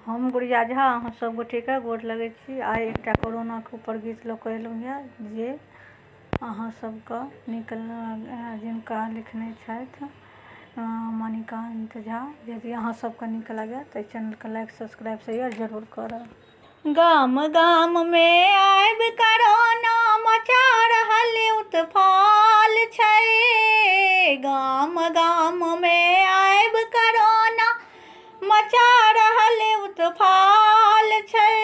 हम गुड़िया झा अहाँ सब गोटेके गोर लगै छी। आइ एकटा कोरोनाके ऊपर गीत लऽ कऽ एलहुँ यऽ जे अहाँ सबके नीक जिनका लिखने छथि मणिकान्त झा। यदि अहाँ सबके नीक लागए तऽ एहि चैनलके लाइक सब्सक्राइब शेयर जरूर करब। गाम गाम मे आबि करोना मचा रहल उत्फाल छै। गाम गाम मे आबि करोना मचा रहल उत्फाल छै।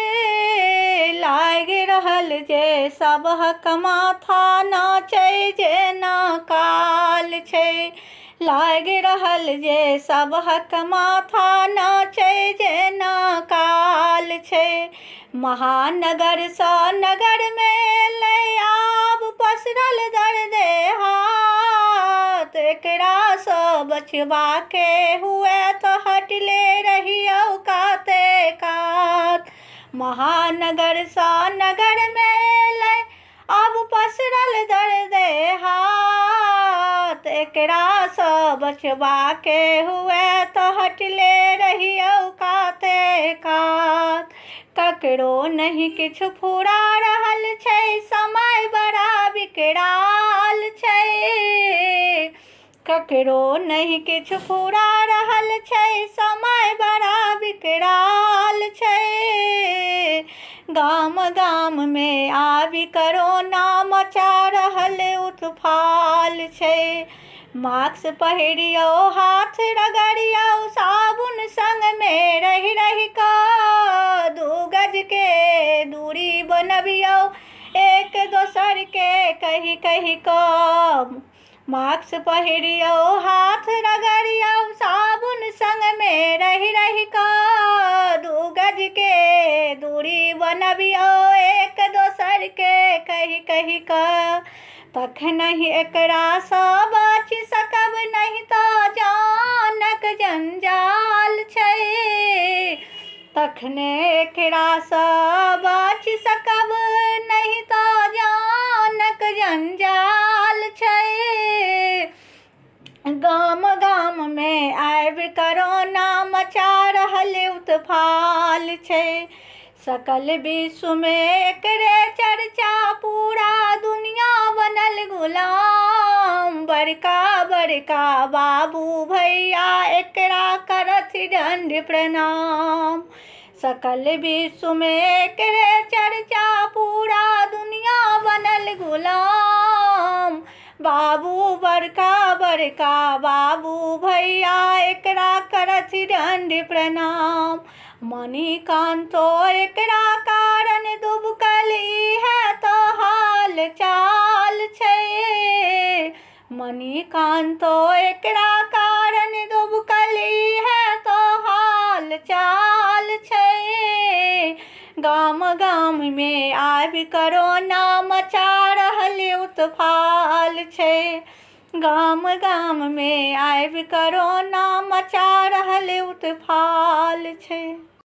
लागि रहल जे सबहक माथा नाचै जेना काल छै। लागि रहल जे सबहक माथा नाचै जेना काल छै। महानगरसँ नगरमे एलै आब पसरल दर्द हाथ। एकरासँ बचबाके हुए तऽ हटले रहियौ काते कात। महानगरसँ नगरमे एलै आब पसरल दर्द हाथ। एकरासँ बचबाके हुए तऽ हटले रहियौ काते कात। ककरो नहि किछु फुरा रहल छै, समय बड़ा विकराल छै। ककरो नहि किछु फुरा रहल छै, समय बड़ा विकराल छै। गाम गाम मे आबि करोना मचा रहल उत्फाल छै। मास्क पहिरियौ, हाथ रगड़ियौ, साबुन संग मे रहि रहि कऽ 2 गज के दूरी बनबियौ एक दोसर के कहि कहि कऽ। मास्क पहिरियौ, हाथ रगड़ियौ, साबुन संग मे रहि रहि कऽ 2 गज के दूरी बनबियौ एक दोसर के कहि कहि कऽ। तखनहि एकरासँ बचि सकब, नहि तऽ जानक जंजाल छै। तखने एकरासँ बचि सकब, नहि तऽ जानक जंजाल छै। गाम गाम मे आबि करोना मचा रहल उत्फाल छै। सकल विश्व मे एकरे चर्चा, पूरा दुनिया बनल गुलाम। बड़का बड़का बाबू भैया एकरा करथि दंड प्रणाम। सकल विश्व मे एकरे चर्चा, पूरा दुनिया बनल गुलाम। बाबू बड़का बड़का बाबू भैया एकरा करथि दंड प्रणाम। मणिकांतो एकरा कारण दुबकल इएह तऽ हाल चाल छै। मणिकांतो एकरा कारण दुबकल इएह तऽ हाल चाल छै। गाम गाम मे आबि करोना मचा रहल उत्फाल छै। गाम गाम मे आबि करोना मचा रहल उत्फाल छै।